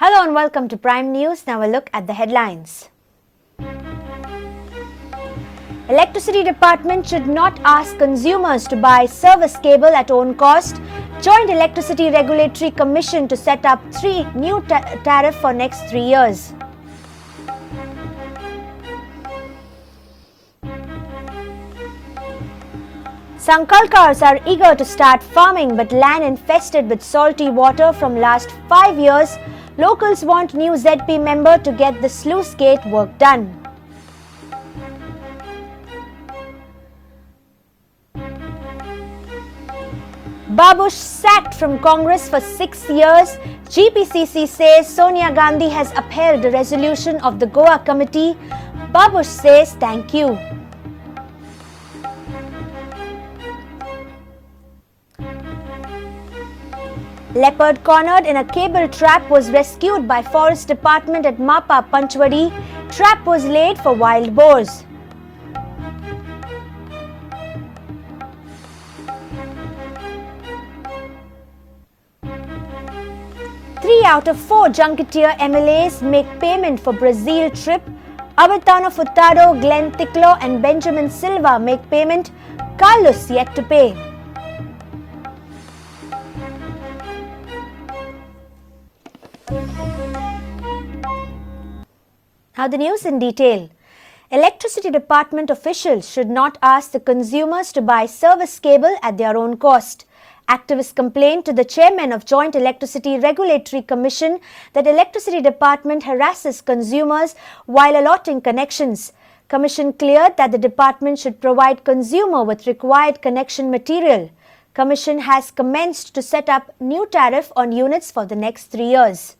Hello and welcome to Prime News. Now a look at the headlines. Electricity Department should not ask consumers to buy service cable at own cost. Joint Electricity Regulatory Commission to set up 3 new tariff for next 3 years. Sankalkars are eager to start farming, but land infested with salty water from last 5 years. Locals want new ZP member to get the sluice gate work done. Babush sacked from Congress for 6 years. GPCC says Sonia Gandhi has upheld the resolution of the Goa committee. Babush says thank you. Leopard cornered in a cable trap was rescued by Forest Department at Mapa, Panchvati. Trap was laid for wild boars. 3 out of 4 Junketeer MLAs make payment for Brazil trip. Avertano Furtado, Glenn Ticlo and Benjamin Silva make payment. Carlos yet to pay. Now the news in detail. Electricity Department officials should not ask the consumers to buy service cable at their own cost. Activists complained to the chairman of Joint Electricity Regulatory Commission that Electricity Department harasses consumers while allotting connections. Commission cleared that the department should provide consumer with required connection material. Commission has commenced to set up new tariff on units for the next 3 years.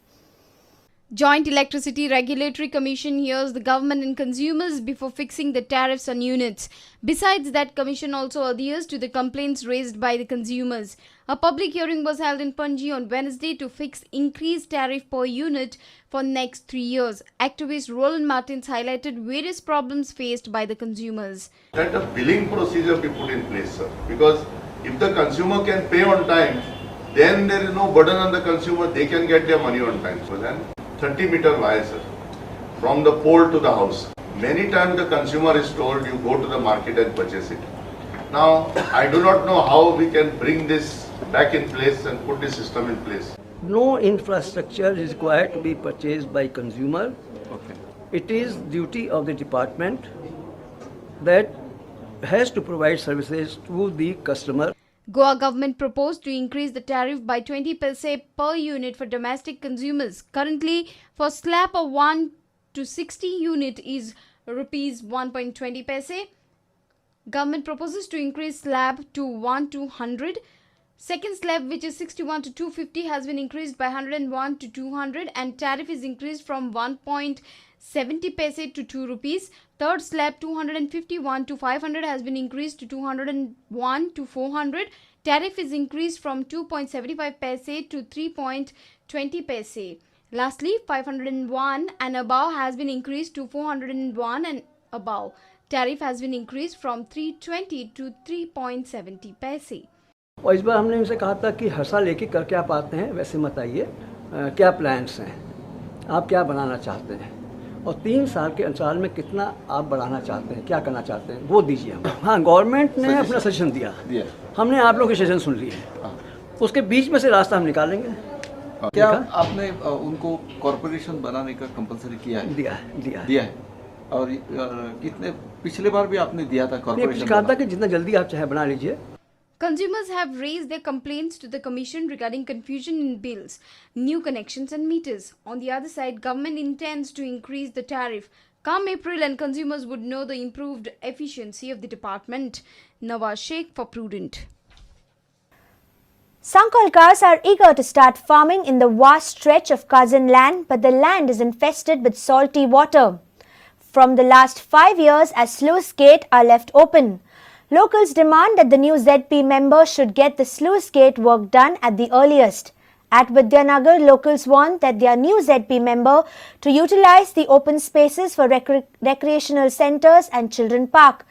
Joint Electricity Regulatory Commission hears the government and consumers before fixing the tariffs on units. Besides that, Commission also adheres to the complaints raised by the consumers. A public hearing was held in Panji on Wednesday to fix increased tariff per unit for next 3 years. Activist Roland Martins highlighted various problems faced by the consumers. That a billing procedure be put in place, sir, because if the consumer can pay on time, then there is no burden on the consumer, they can get their money on time. So then 30-meter wire, sir, from the pole to the house. Many times the consumer is told you go to the market and purchase it. Now, I do not know how we can bring this back in place and put this system in place. No infrastructure is required to be purchased by consumer. Okay. It is duty of the department that has to provide services to the customer. Goa government proposed to increase the tariff by 20 paise per unit for domestic consumers. Currently, for slab of 1 to 60 unit is rupees 1.20 paise. Government proposes to increase slab to 1 to 100. Second slab, which is 61 to 250, has been increased by 101 to 200 and tariff is increased from 1.70 paise to 2 rupees. Third slab, 251 to 500, has been increased to 201 to 400. Tariff is increased from 2.75 paise to 3.20 paise. Lastly, 501 and above has been increased to 401 and above. Tariff has been increased from 320 to 3.70 paise. Aur is bar हमने उनसे कहा था कि हर्षा लेके करके आप आते हैं, वैसे मत आइए, क्या प्लान्स हैं, आप क्या बनाना चाहते हैं और 3 साल के अंतराल में कितना आप बढ़ाना चाहते हैं, क्या करना चाहते हैं, वो दीजिए हम। हाँ, गवर्नमेंट ने अपना सजेशन दिया, हमने आप लोगों के सजेशन सुन लिए, उसके बीच में से रास्ता हम निकालेंगे। क्या आपने उनको कॉरपोरेशन बनाने का कंपलसरी किया है? दिया दिया दिया है। और कितने पिछले बार भी आपने दिया था कॉरपोरेशन? कहा था कि जितना जल्दी आप चाहे बना लीजिए। Consumers have raised their complaints to the commission regarding confusion in bills, new connections and meters. On the other side, government intends to increase the tariff. Come April and consumers would know the improved efficiency of the department. Nawaz Sheikh for Prudent. Sankolkars are eager to start farming in the vast stretch of Kazan land, but the land is infested with salty water. From the last 5 years, as sluice gate are left open. Locals demand that the new ZP member should get the sluice gate work done at the earliest. At Vidyanagar, locals want that their new ZP member to utilize the open spaces for recreational centers and children park.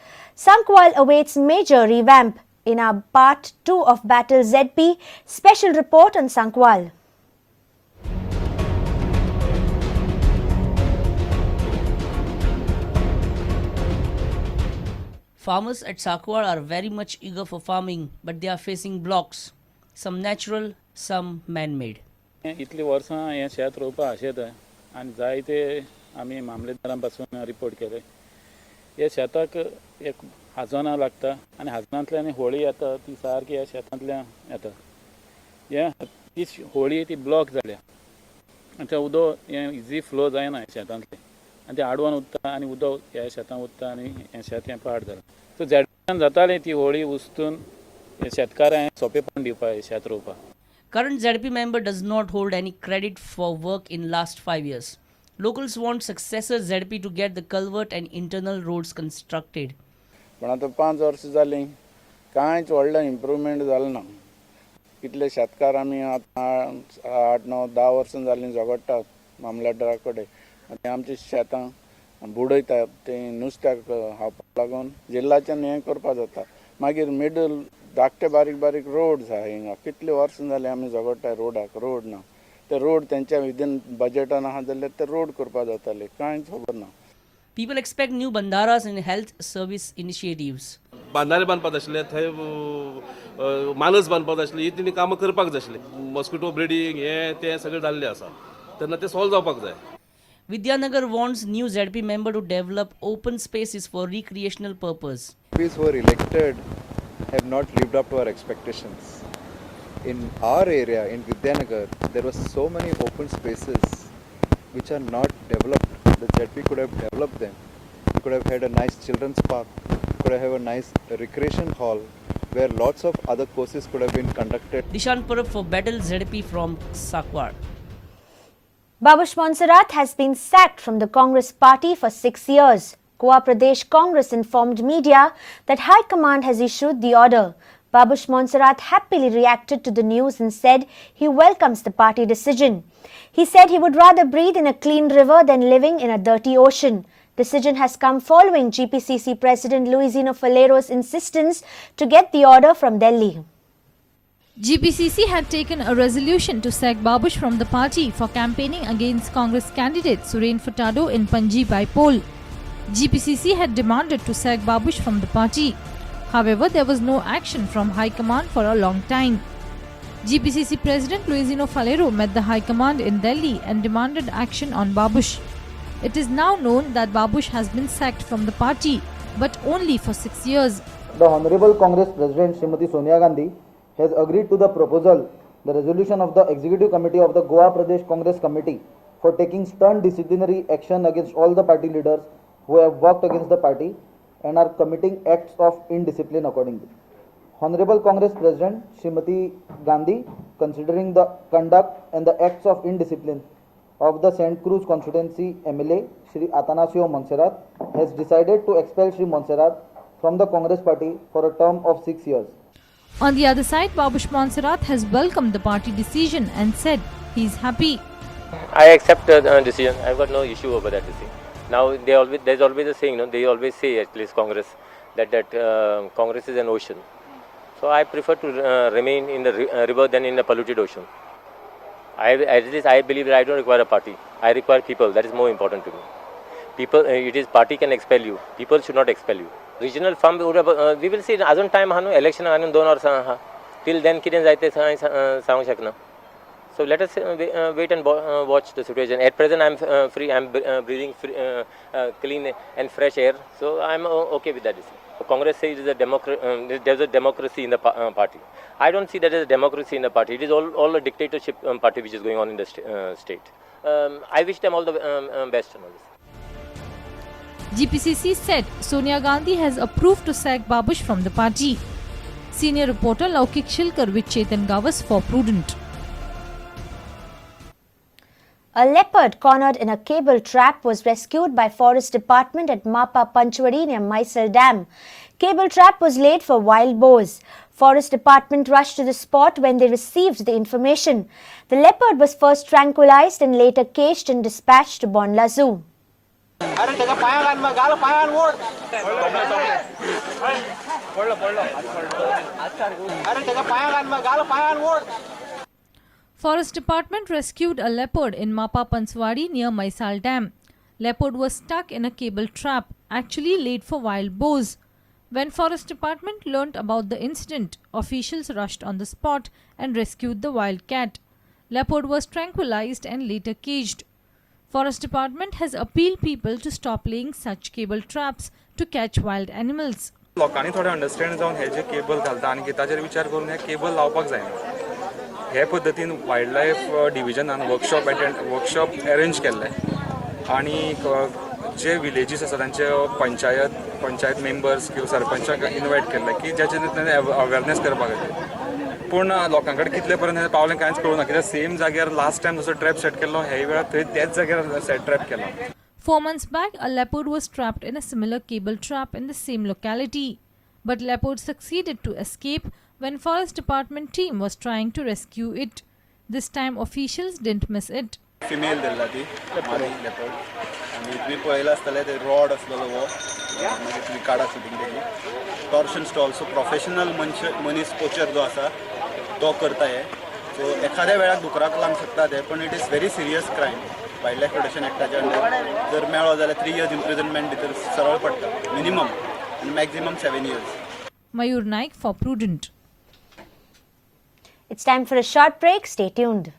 Sankwal awaits major revamp. In our part 2 of Battle ZP, special report on Sankwal. Farmers at Sancoale are very much eager for farming, but they are facing blocks, some natural, some man-made. इतलीं वर्सां हें शेत रोवपा आशेता आनी जायते आमी मामलेदारां पासून रिपोर्ट केले. हे शेताक एक हाजनां लागता आनी हाजनांतल्यान होळी येता ती सारकी ह्या शेतांतल्यान येता. हे ती होळी ती ब्लॉक जाल्या आनी तें उदक हें इजी फ्लो जायना ह्या शेतांतलें आनी तें आडवान उत्ता आनी उदक ह्या शेतां उत्ता आनी हें शेत हें पाड जालां. सो झेडप्यान जातालें ती होळी उस्तून हे शेतकारांक सोंपेपण दिवपाक शेत रोवपाक. Current ZP member does not hold any credit for work in last 5 years. Locals want successor ZP to get the culvert and internal roads constructed. पण आतां 5 वर्सां जालीं कांयच व्हडलें इम्प्रूवमेंट जालें ना. कितले शेतकार आमी आतां 8, 9, 10 वर्सां जालीं झगडटात मामलेदारा कडेन आनी आमची शेतां बुडयतात तें नुस्त्याक खावपाक लागून जिल्लाच्यान हें करपाक जाता. मागीर मिडल धाकटे बारीक बारीक रोड्स आहा हिंगा कितले वर्सां जालीं आमी झगडटा रोडाक, रोड ना. ते रोड तेंच्या विदीन बजेटान आहा जाल्यार ते रोड करपाक जाताले, कांयच खबर ना. People expect new bandharas and health service initiatives. बांदारे बांदपाक आशिल्ले थंय मानस बांदपाक आशिल्ली ही तेणी कामां करपाक जाय आशिल्ली. मॉस्किटो ब्रिडींग हें तें सगळें जाल्लें आसा तेन्ना तें सॉल्व जावपाक जाय. Vidyanagar wants new ZP member to develop open spaces for recreational purpose. MPs who were elected have not lived up to our expectations. In our area, in Vidyanagar, there were so many open spaces which are not developed. The ZP could have developed them. We could have had a nice children's park, could have a nice recreation hall where lots of other courses could have been conducted. Dishan Parab for Battle ZP from Sancoale. Babush Monserrate has been sacked from the Congress party for 6 years. Goa Pradesh Congress informed media that High Command has issued the order. Babush Monserrate happily reacted to the news and said he welcomes the party decision. He said he would rather breathe in a clean river than living in a dirty ocean. Decision has come following GPCC President Luizinho Falero's insistence to get the order from Delhi. GPCC had taken a resolution to sack Babush from the party for campaigning against Congress candidate Suren Furtado in Panjim by poll. GPCC had demanded to sack Babush from the party. However, there was no action from High Command for a long time. GPCC President Luizinho Faleiro met the High Command in Delhi and demanded action on Babush. It is now known that Babush has been sacked from the party, but only for 6 years. The Honorable Congress President Srimati Sonia Gandhi has agreed to the proposal, the resolution of the Executive Committee of the Goa Pradesh Congress Committee for taking stern disciplinary action against all the party leaders who have worked against the party and are committing acts of indiscipline accordingly. Honorable Congress President Srimati Gandhi, considering the conduct and the acts of indiscipline of the St. Cruz constituency MLA Shri Atanasio Monserrate, has decided to expel Shri Monserrate from the Congress party for a term of 6 years. On the other side, Babush Monserrate has welcomed the party decision and said he is happy. I accept the decision. I've got no issue over that. You see. Now there's always a saying, no? They always say, at least Congress, that Congress is an ocean. So I prefer to remain in the river than in the polluted ocean. At least I believe that I don't require a party. I require people. That is more important to me. People, it is party can expel you. People should not expel you. Regional farm, we will see. Azun time hanu election hanu 2 वर्सां आहा. Till then कितें जाय तें सांगूंक शकना. So let us wait and watch the situation. At present, I am free. I am breathing free, clean and fresh air. So I am okay with that. Congress says it is a there's a democracy in the party. I don't see that as a democracy in the party. It is all a dictatorship party which is going on in the state. I wish them all the best on all this. GPCC said Sonia Gandhi has approved to sack Babush from the party. Senior reporter Laukik Shilkar with Chetan Gawas for Prudent. A leopard cornered in a cable trap was rescued by Forest Department at Mapa Panchwadi near Mhaisal Dam. Cable trap was laid for wild boars. Forest Department rushed to the spot when they received the information. The leopard was first tranquilized and later caged and dispatched to Bondla Zoo. Forest Department rescued a leopard in Mapa Panswadi near Mhaisal Dam. Leopard was stuck in a cable trap, actually laid for wild boars. When forest department learnt about the incident, officials rushed on the spot and rescued the wild cat. Leopard was tranquilized and later caged. Forest department has appealed people to stop laying such cable traps to catch wild animals. लोकांनी थोडे understand जावन हे जे cable घालता आनी ताजेर विचार करून हे केबल लावपाक जायना. हे पद्दतीन वायल्ड लायफ डिविजनान वर्कशॉप अरेंज केल्ले आनी जे विलेजीस आसा तांचे पंचायत मेंबर्स किंवा सरपंचाक इनवायट केल्ले की ज्याचे अवेरनेस करपाक खातीर. पूण लोकां कडेन कितले पर्यंत हें पावलें कांयच कळूं ना, कित्याक सेम जाग्यार लास्ट टायम जसो ट्रॅप सेट केल्लो, हेय वेळार थंय त्याच जाग्यार सेट ट्रॅप केलो. 4 months back, a leopard was trapped in a similar cable trap in the same locality. But leopard succeeded to escape when forest department team was trying to rescue it. This time officials didn't miss it. Female धरला ती मादी leopard. आनी तुमी पळयलां आसतलें, ते rod आसलेलो हो, मागीर तुमी काडा शुटींग तेजी. टॉर्शन स्टॉल, सो प्रोफेशनल मनीस पोचर जो आसा तो करता हे. सो एखाद्या वेळार दुकराक लागूंक शकता ते, पण it is very serious crime. Wild Life Protection एक्टाच्या अंडर जर मेळ्ळो जाल्यार 3 इयर्स इम्प्रिजनमेंट भितर सरळ पडटा मिनिमम आनी maximum 7 years. Mayur Naik for Prudent. It's time for a short break. Stay tuned.